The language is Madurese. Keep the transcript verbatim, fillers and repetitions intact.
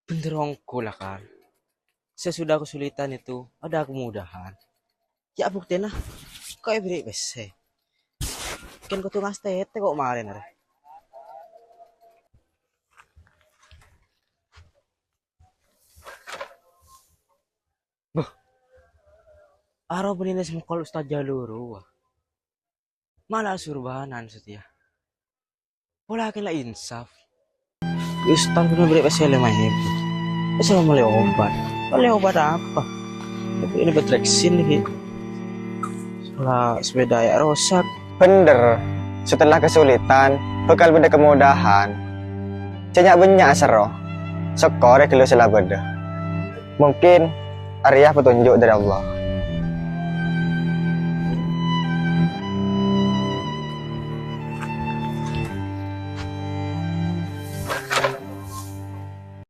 Bhender ongghu la, Kal. Sesudah kesulitan itu ada kemudahan. Ya' buktèna, kok èberri' pèssè. Kèng kodhu ngastètè kok marèna rè. Bâh, aro bânnè sè mokol Ustaz Jalur rowa. Mala asurbanan satèya. Pola kèng la insaf. Ustaz pernah beri pèssè lèma èbu. Pèssè la mellè obat. Mellè obat apa? Tapi ini buat reksin lagi. Lah sepeda ya rosak. Bhender, setelah kesulitan, bhâkal bâdâ kemudahan. Jhâ' nya'-bânnya' aserro. Sokkorè ghâllu sè la bâdâ. Mungkin arèya petunjuk dâri Allah.